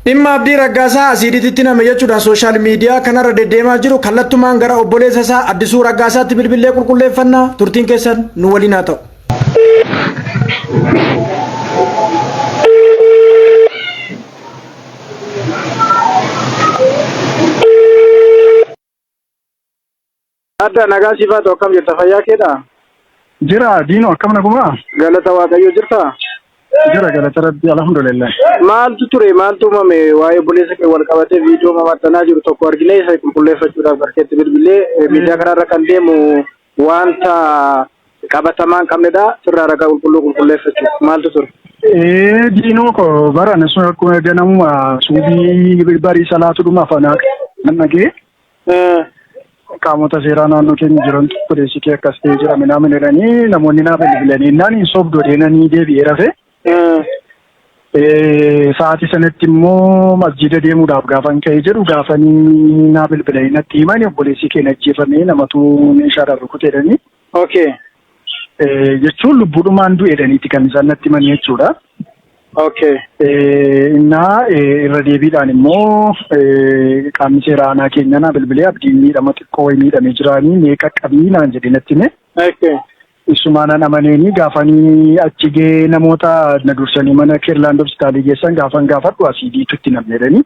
Dhimma Abdii Raggaasaa asiidiitti name jechuudhaan sooshaal miidiyaa kanarra deddeemaa jiru kallattumaan gara obboleessa isaa Addisuu Raggaasaatti bilbilee qulqulleeffannaa turtiin keessan nu waliin haa ta'u. Adda nagaa siif haa ta'u, akkam jirta, fayyaa keedhaa? Jira Diinoo, akkam nagumaa? Galata Waaqayyoo, jirtaa? Jira, galata Rabbii, alhamdulillah. Maaltu ture, maaltu uumame? Waa'ee obboleessa kee wal qabatee viidiyoo maxxanaa jiru tokko argine, isa qulqulleeffachuudhaaf barkeetti bilbilee. Miidiyaa kanarra kan deemu wanta qabatamaa hin qabnedha. Sirraa ragaa qulqulluu qulqulleeffachuuf maaltu ture? Diinoo ko, baran sun akkuma ganamuma suubii barii salaatu dhumaaf anaa kan dhagee qaamota seeraa naannoo keenya jirantu obboleessi kee akkas ta'ee jira minaamin jedhanii namoonni naa bilbilanii naan hin sobdu jedhanii deebi'ee rafe. Sa'aatii sanatti immoo masjiida deemuudhaaf gaafan ka'ee jedhu, gaafanii naa bilbilanii natti himani, obboleessi kee ajjeefamee, namatu meeshaadhaan rukute jedhanii. Jechuun lubbuudhumaan du'e jedhaniiti kan isaan natti himan jechuudha. Innaa irra deebiidhaan immoo qaamni seeraa aanaa keenya naa bilbilee, Abdiin miidhama xiqqoo wayii miidhamee jiraanii mee qaqqabii naan jedhee natti hime. Isumaan an amaneeni gaafanii achi gahee namoota na dursanii mana Keerlaand hospitaalii geessan gaafan gaafadhu asiidiitu itti namne jedhanii.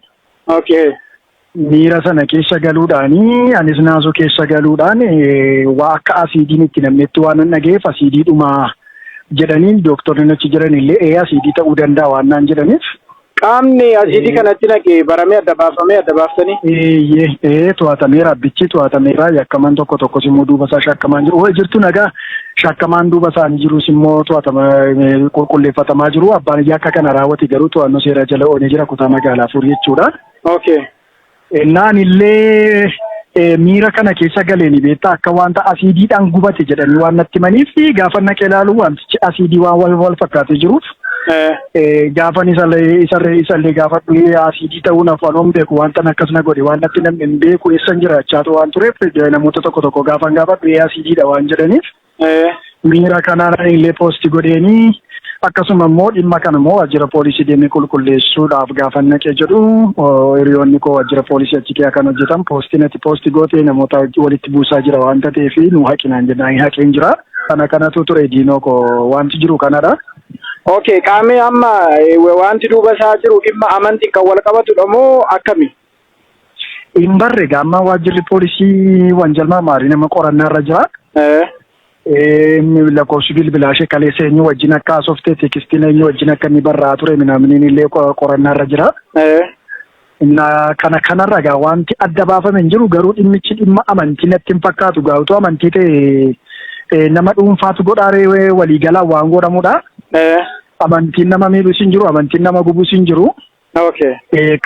Miira sana keessa galuudhaanii, anis naasuu keessa galuudhaan, waa akka asiidiin itti namnetti waan nan dhagayeef, asiidiidhuma jedhanii dooktorri achi jiran illee ee asiidii ta'uu danda'a waan naan jedhaniif. Qaamni asiidii kanatti naqe baramee adda baafamee, adda baaftanii? Eeyyee, to'atameera, abbichi to'atameera, yakkamaan tokko tokkos immoo duuba isaa shakkamaan jiru. Hoo jirtu nagaa, shakkamaan duuba isaanii jirus immoo to'atama, qulqulleeffatamaa jiru. Abbaan yakka kana raawwate garuu to'annoo seera jala oolee jira kutaa magaalaa Furii jechuudha. Naan illee miira kana keessa galeeni beektaa, akka wanta asiidiidhaan gubate jedhanii waan natti himaniif, gaafa naqee ilaalu wantichi asiidii waan wal wal fakkaatee jiruuf, gaafan isallee gaafadhu asiidii ta'uu afaan hin beeku, wanta akkas na godhe waan natti namni hin beeku, eessan jiraachaatu waan tureef, namoota tokko tokko gaafan gaafadhu ee asiidiidha waan jedhaniif, miira kanaan illee post godheenii, akkasuma immoo dhimma kana immoo waajjira poolisii deemee qulqulleessuudhaaf gaafa naqee jedhu, hiriyoonni koo waajjira poolisii achi kee kan hojjetan poostiin ati post gootee namoota walitti buusaa jira waan ta'eef nu haqinaan jennaan haqeen jira. Kana kanatu ture, Diinoo koo, wanti jiru kanadha. Okay, qaamni amma wanti duuba isaa jiru dhimma amantiin kan wal qabatudha moo akkami? Hin barre, gaamma waajjirri poolisii wanjalmaa maarii nama qorannaa irra jira. Lakkoofsi bilbilaa ishee kaleessa eenyu wajjin akka haasofte, teekstiin eenyu wajjin akka inni barraa ture minaaminiin illee qorannaa irra jira. Kana kanarra gaa wanti adda baafame hin jiru, garuu dhimmichi dhimma amantii natti hin fakkaatu. Gaa utuu amantii ta'e nama dhuunfaatu godhaaree, waliigalaan waan godhamudha. Amantiin nama miidhus hin jiru, amantiin nama gubus hin jiru.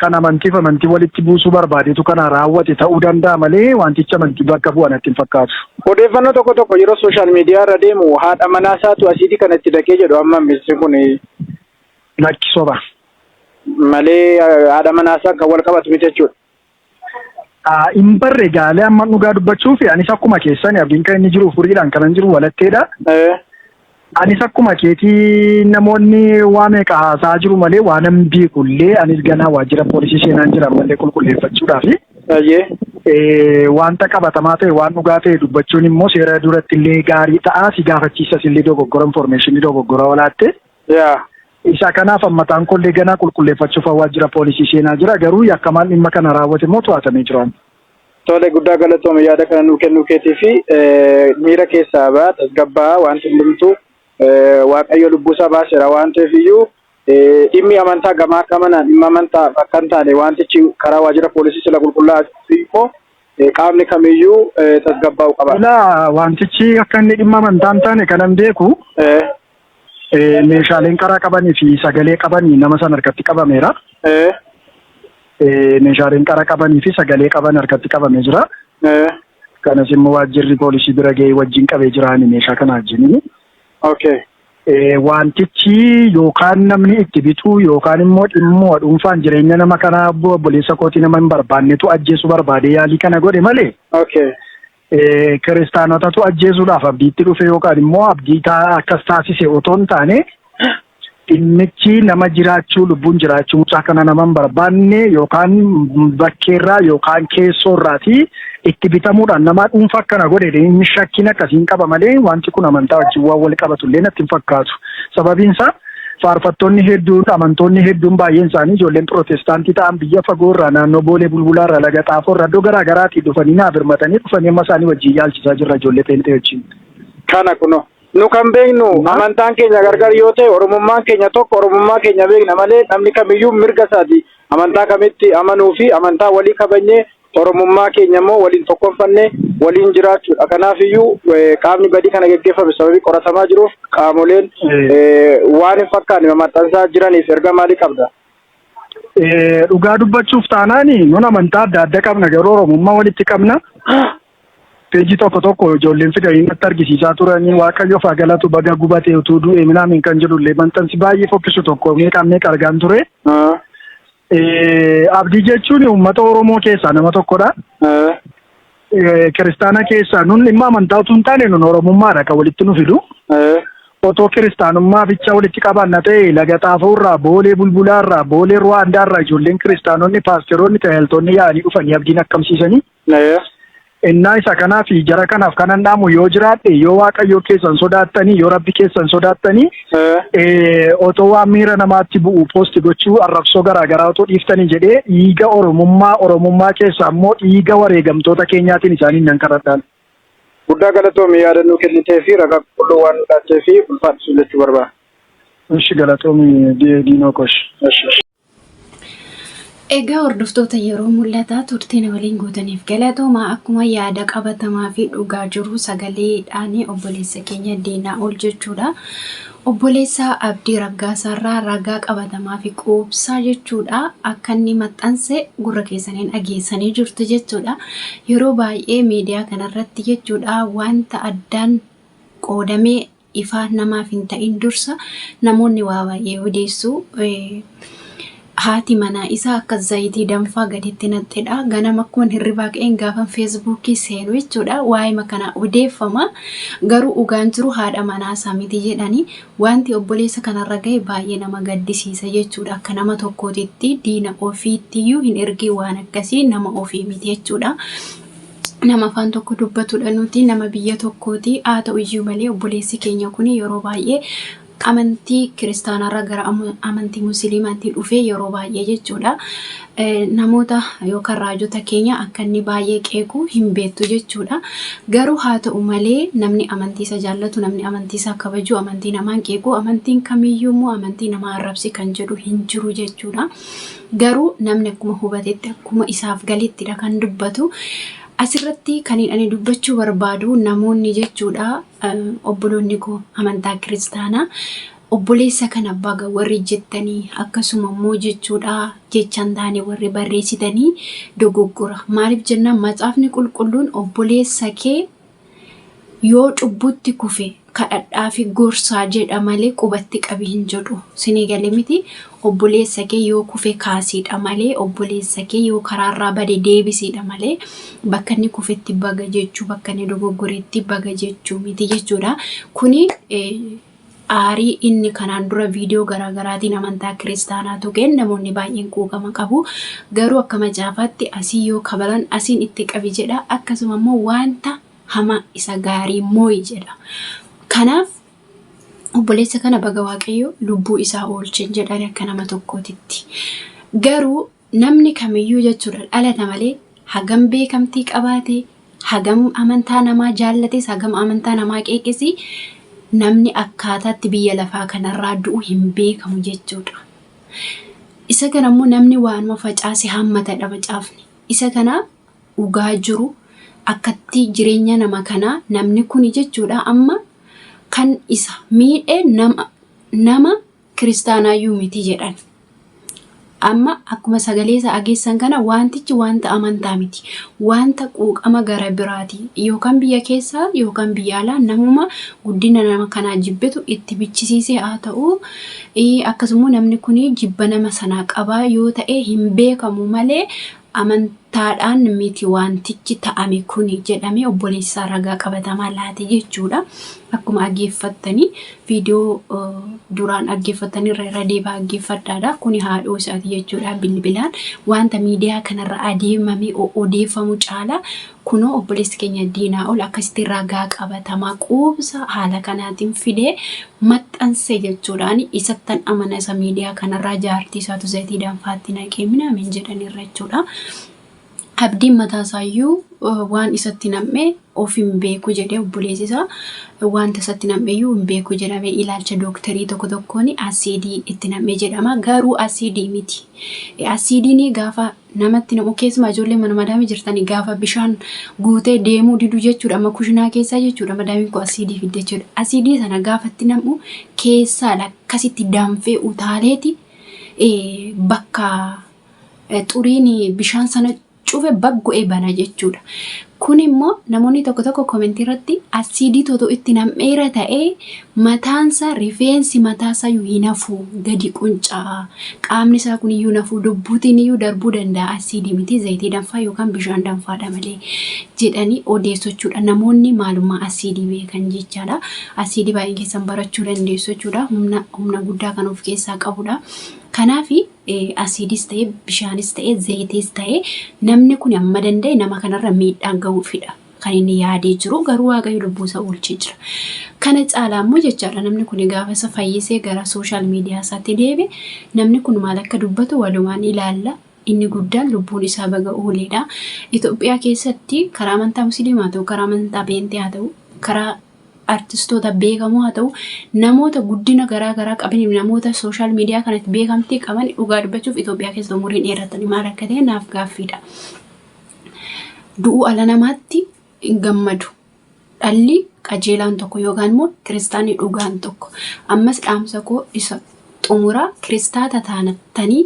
Kan amantiif amantii walitti buusuu barbaadetu kana raawwate ta'uu danda'a malee wantichi amantii bakka bu'a natti hin fakkaatu. Odeeffannoo tokko tokko yeroo sooshaal miidiyaa irra deemu haadha manaa isaatu asiidii kana itti dhaqee jedhu, amma misri kun. Lakki, soba. Malee haadha manaa isaa kan wal qabatu miti jechuudha. Hin barre gaalee, amma dhugaa dubbachuuf anis akkuma keessan Abdiin kan inni jiru furiidhaan kanan jiru walatteedha. Anis akkuma keetii namoonni waa meeqa haasaa jiru malee waan nan beekullee anis ganaa waajjira poolisii seenaan jira malee qulqulleeffachuudhaafi. Wanta qabatamaa ta'e, waan dhugaa ta'e dubbachuun immoo seera duratti illee gaarii ta'a, si gaafachiisas illee dogoggora information dogoggora olaatte. Isa kanaaf ammataan kollee ganaa qulqulleeffachuuf waajjira poolisii seenaa jira, garuu yakkamaan dhimma kana raawwate immoo to'atamee jira. Tole, guddaa galatoome yaada kana nuu kennuu keetii fi miira keessaa ba'a, tasgabbaa, wanti hundumtuu Waaqayyo lubbuusaa baaseera waan ta'eef iyyuu, dhimmi amantaa gamaa gamanaan dhimma amantaa akka hin taane, wantichi karaa waajjira poolisii sila qulqullaa'aa immoo qaamni kamiyyuu tasgabbaa'uu qaba. Ilaa, wantichi akka inni dhimma amantaa hin taane kanan beeku meeshaaleen karaa qabanii fi sagalee qabanii nama sana harkatti qabameera. Meeshaaleen qara qabanii fi sagalee qaban harkatti qabamee jira. Kanas immoo waajjirri poolisii bira ga'ee wajjin qabee jiraani meeshaa kana wajjin. Wantichi yookaan namni itti bituu yookaan immoo dhimma dhuunfaan jireenya nama kanaa obboleessa kootii nama hin barbaannetu ajjeesuu barbaade yaalii kana godhe malee. Kiristaanotatu ajjeesuudhaaf Abdiitti dhufe yookaan immoo Abdii akkas taasise otoo hin taane. Dhimmichi nama jiraachuu lubbuun jiraachuu mucaa kana nama hin barbaanne yookaan bakkeerraa yookaan keessoorraati itti bitamuudhaan nama dhuunfaa akkana godhe inni shakkiin akkasiin qaba malee wanti kun amantaa wajjin waan wal qabatu illee natti hin fakkaatu. Sababiin isaa faarfattoonni hedduun amantoonni hedduun baay'een isaanii ijoolleen pirootestaantii ta'an biyya fagoorraa naannoo Boolee Bulbulaarraa Laga Xaafoorraa iddoo garaa garaatii dhufanii naaf hirmatanii dhufanii amma isaanii wajjin yaalchisaa jirra ijoollee peenxee wajjin. Kana kunoo. Nu kan beeknu amantaan keenya gargar yoo ta'e Oromummaan keenya tokko Oromummaa keenya beekna malee namni kamiyyuu mirga isaati amantaa kamitti amanuu fi amantaa walii kabajnee Oromummaa keenya immoo waliin tokkonfannee waliin jiraachuudha. Kanaaf iyyuu qaamni badii kana geggeeffame sababii qoratamaa jiruuf qaamoleen waan hin fakkaanne maxxansaa jiraniif erga maalii qabda? Dhugaa dubbachuuf taanaan nun amantaa adda adda qabna garuu Oromummaa walitti qabna. Peejii tokko tokko ijoolleen fidanii natti argisiisaa turanii Waaqayyoof haa galatu baga gubatee utuu du'e minaamin kan jedhullee maxxansi baay'ee fokkisu tokko meeqaan meeqa argaan ture. Abdii jechuun uummata Oromoo keessaa nama tokkodha. Kiristaana keessaa nun dhimma amantaa utuu hin taane nun Oromummaadha kan walitti nu fidu. Otoo kiristaanummaa bicha walitti qabaanna ta'e Laga Xaafoorraa, Boolee Bulbulaarraa, Boolee Ruwaandaarraa ijoolleen kiristaanonni, paasteroonni, tajaajiltoonni yaa'anii dhufanii abdiin akkamsiisanii. Innaa isa kanaaf jara kanaaf kanan dhaamu yoo jiraadhe yoo Waaqayyoo keessan sodaattanii yoo Rabbi keessan sodaattanii otoo waan miira namaatti bu'u poosti gochuu arrabsoo garaa garaa otoo dhiiftanii jedhee dhiiga Oromummaa Oromummaa keessaa immoo dhiiga wareegamtoota keenyaatiin isaaniin nan kadhadhaan. Guddaa galatoomi yaada nuu kennitee fi ragaa qulqulluu waan nu laattee fi ulfaadhu siin jechuu barbaada. Ishi galatoomi Diinoo kosh. Eshi. Egaa hordoftoota yeroo mul'ataa turtii na waliin gootaniif galatoomaa. Akkuma yaada qabatamaa fi dhugaa jiru sagaleedhaan obboleessa keenya Diinaa'ol jechuudha. Obboleessa Abdii Raggaasaarraa ragaa qabatamaa fi quubsaa jechuudha. Akka inni maxxanse gurra keessaniin dhageessanii jirtu jechuudha. Yeroo baay'ee miidiyaa kanarratti jechuudha wanta addaan qoodamee ifaa namaaf hin ta'in dursa namoonni waa baay'ee odeessu. Haati manaa isaa akka zayitii danfaa gaditti naqxedha. Ganama akkuma hirribaa ka'een gaafan feesbuukii seenu jechuudha. Waa'ima kana odeeffama. Garuu dhugaan jiru haadha manaa isaa miti jedhani. Wanti obboleessa kanarra gahe baay'ee nama gaddisiisa jechuudha. Akka nama tokkootitti diina ofiittiyyuu hin ergii waan akkasii nama ofii miti jechuudha. Nama afaan tokko dubbatudha nuti nama biyya tokkooti haa ta'u iyyuu malee obboleessi keenya kun yeroo baay'ee amantii kiristaanarra gara amantii musliimaatti dhufee yeroo baay'ee jechuudha. Namoota yookaan raajota keenya akka inni baay'ee qeequ hin beektu jechuudha. Garuu haa ta'u malee namni amantii isa jaallatu, namni amantii isaa kabaju, amantii namaan qeequ, amantiin kamiyyuu immoo amantii namaa arrabsi kan jedhu hin jiru jechuudha. Garuu namni akkuma hubatetti akkuma isaaf galettidha kan dubbatu. Asirratti kan ani dubbachuu barbaadu namoonni jechuudha obboloonni koo amantaa kiristaanaa obboleessa kana baga warri jettanii akkasuma immoo jechuudha jecha hin taane warri barreessitanii dogoggora. Maaliif jennaan macaafni qulqulluun obboleessa kee Yoo cubbutti kufe kadhadhaafi gorsaa jedha malee qubatti qabi hin jedhu. Sinii gale miti? Obboleessa kee yoo kufe kaasiidha malee obboleessa kee yoo karaarraa bade deebisiidha malee bakka inni kufetti baga jechuu bakka inni dogoggoretti baga jechuu miti jechuudha. Kuni aarii inni kanaan dura viidiyoo garaagaraatiin amantaa kiristaanaa tuqeen namoonni baay'een quuqama qabu. Garuu akka macaafaatti asii yoo kabalan asiin itti qabi jedha. Akkasuma immoo wanta hamaa isa gaarii moo'i jedha. Kanaaf obboleessa kana baga Waaqayyo lubbuu isaa oolche jedhan akka nama tokkootitti. Garuu namni kamiyyuu jechuudha dhalata malee hagam beekamtii qabaate hagam amantaa namaa jaallates hagam amantaa namaa qeeqesi namni akkaataatti biyya lafaa kanarraa du'u hin beekamu jechuudha. Isa kana immoo namni waanuma facaase hammatadha macaafni. Isa kana dhugaa jiru akkatti jireenya nama kanaa namni kuni jechuudha amma kan isa miidhe nama nama kiristaanaayyuu miti jedhan. Amma akkuma sagalee isaa dhageessan kana wantichi wanta amantaa miti. Wanta quuqama gara biraati. Yookaan biyya keessaa yookaan biyya alaa namuma guddina nama kanaa jibbetu itti bichisiisee haa ta'u. Akkasuma namni kun jibba nama sanaa qabaa yoo ta'e hin beekamu malee amantaa. Tooftaadhaan miti wantichi ta'ame kuni jedhamee obboleessaa ragaa qabatamaa laate jechuudha. Akkuma dhaggeeffattanii viidiyoo duraan dhaggeeffatanii irra irra deebi'aa dhaggeeffadhaadha. Kuni haadhoo isaati jechuudha bilbilaan wanta miidiyaa kanarra adeemamee odeeffamu caalaa kunoo obboleessi keenya Diinaa'ol akkasitti ragaa qabatamaa quubsa haala kanaatiin fidee maxxanse jechuudhaan isattan amana isa miidiyaa kanarraa jaartii isaatu zayitii danfaatti naqee minaamin jedhanirra jechuudha. Abdiin mataa isaayyuu waan isatti nam'e of hin beeku jedhee obboleessi isaa wanta isatti nam'eyyuu hin beeku jedhamee ilaalcha dooktarii tokko tokkoon asiidii itti nam'e jedhama. Garuu asiidii miti. Asiidiin gaafa namatti namu keessumaa ijoollee mana madaamii jirtanii gaafa bishaan guutee deemuu didu jechuudha. Amma kushinaa keessaa jechuudha madaamiin koo asiidii fidde jechuudha. Asiidii sana gaafa itti nam'u keessaadha akkasitti danfee utaaleeti bakka xuriin bishaan sana cufe baggo'ee bana jechuudha. Kun immoo namoonni tokko tokko komentii irratti asiidii otoo itti nam'eera ta'ee mataansaa rifeensi mataasaa iyyuu hin hafu gadi quncaa qaamni isaa kun iyyuu hin hafu lubbuutiin iyyuu darbuu danda'a asiidii miti zayitii danfaa yookaan bishaan danfaadha malee jedhanii odeessu jechuudha. Namoonni maalummaa asiidii beekan jechaadha. Asiidii baay'een keessan barachuu dandeessu jechuudha. Humna humna guddaa kan of keessaa qabudha. Kanaaf asiidis ta'e bishaanis ta'e zayitiis ta'e namni kun amma danda'e nama kanarra miidhaan ga'uufidha. Kan inni yaadee jiru garuu Waaqayyo lubbuu isaa oolchee jira. Kana caalaa immoo jechaadha namni kun gaafa isa fayyisee gara social media isaatti deebi'e namni kun maal akka dubbatu walumaan ilaalla. Inni guddaan lubbuun isaa baga ooleedha. Itoophiyaa keessatti karaa amantaa musliimaa haa ta'u, karaa amantaa peenxee haa ta'u, karaa artistoota beekamoo haa ta'u, namoota guddina garaa garaa qaban, namoota social media kanatti beekamtii qaban dhugaa dubbachuuf Itoophiyaa keessa umuriin dheeratanii maal akka ta'e naaf gaaffiidha. Du'uu ala namaatti hin gammadu. Dhalli qajeelaan tokko yookaan immoo kiristaanni dhugaan tokko. Ammas dhaamsa koo isa xumuraa kiristaata taanattanii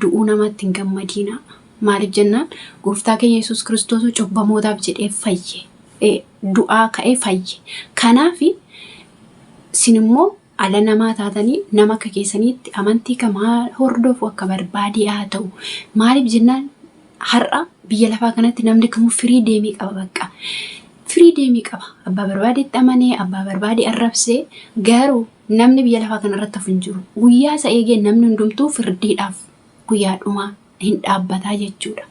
du'uu namaatti hin gammadiina. Maaliif jennaan gooftaa keenya Yesuus Kiristoos cubbamootaaf jedhee fayye. Du'aa ka'ee fayye. Kanaaf isin immoo ala namaa taatanii nama akka keessaniitti amantii kam haa hordofu akka barbaadee haa ta'u. Maaliif jennaan har'a biyya lafaa kanatti namni kamuu firii deemii qaba bakka. Firii deemii qaba. Abbaa barbaadetti amanee, abbaa barbaade arrabsee garuu namni biyya lafaa kanarratti hafu hin jiru. Guyyaa isa eegee namni hundumtuu firdiidhaaf guyyaa dhumaa hin dhaabbataa jechuudha.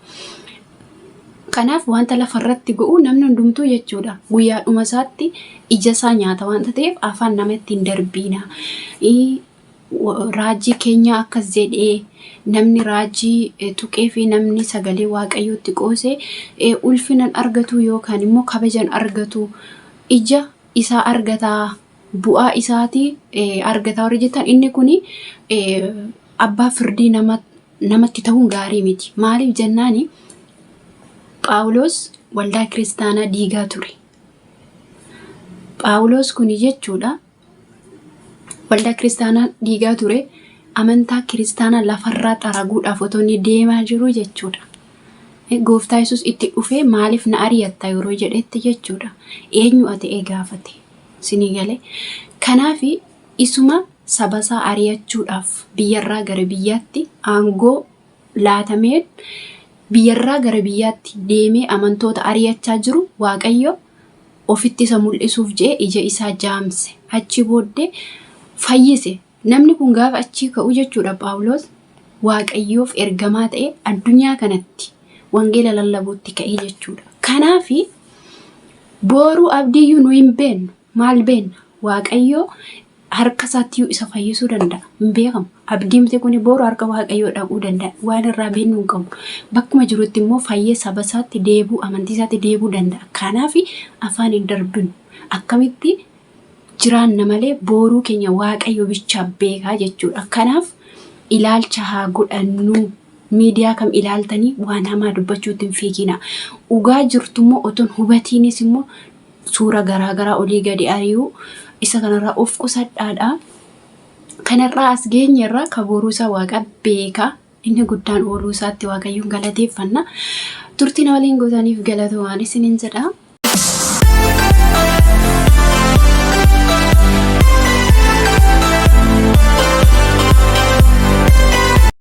Kanaaf wanta lafarratti go'u namni hundumtuu jechuudha. Guyyaa dhuma isaatti ija isaa nyaata wanta ta'eef afaan namatti hin darbiina. Raajii keenya akkas jedhee namni raajii tuqee fi namni sagalee waaqayyootti qoose ulfinan argatu yookaan immoo kabajan argatu ija isaa argataa bu'aa isaatii argataa warri jettan inni kuni abbaa firdii namatti ta'uun gaarii miti. Maaliif jennaani Phaawulos waldaa kiristaanaa diigaa ture. Phaawulos kuni jechuudha waldaa kiristaanaa diigaa ture amantaa kiristaanaa lafarraa xaraguudhaaf otoo inni deemaa jiru jechuudha. Gooftaa Yesuus itti dhufee maaliif na ari'atta yeroo jedhetti jechuudha. Eenyu ati ee gaafate sinii galee. Kanaaf isuma sabasaa ari'achuudhaaf biyyarraa gara biyyaatti aangoo laatameen biyyarraa gara biyyaatti deemee amantoota ari'achaa jiru Waaqayyo ofitti isa mul'isuuf jedhee ija isaa jaamse. Achi booddee fayyise. Namni kun gaafa achii ka'u jechuudha Phaawulos Waaqayyoof ergamaa ta'e addunyaa kanatti wangeela lallabuutti ka'e jechuudha. Kanaaf booruu abdiiyyuu nu hin beennu. Maal beenna? Waaqayyo harka isaattiyyuu isa fayyisuu danda'a. Hin beekamu. Abdiimti kun boru harka Waaqayyoo dhaquu danda'a. Waan irraa beeknu hin qabnu. Bakkuma jirutti immoo fayyee saba isaatti deebi'uu, amantii isaatti deebi'uu danda'a. Kanaaf afaan hin darbinu. Akkamitti jiraanna malee booruu keenya Waaqayyo bichaa beekaa jechuudha. Kanaaf ilaalcha haa godhannu. Miidiyaa kam ilaaltanii waan hamaa dubbachuutti hin fiigina. Dhugaa jirtu immoo otoon hubatiinis immoo suura garaa garaa olii gadi ari'uu isa kanarraa of qusadhaadha. Kanarraa as geenye irraa ka boruu isaa waaqa beeka. Inni guddaan ooluu isaatti waaqayyoon galateeffanna. Turtii na waliin gootaniif galatoomaan isiniin jedha.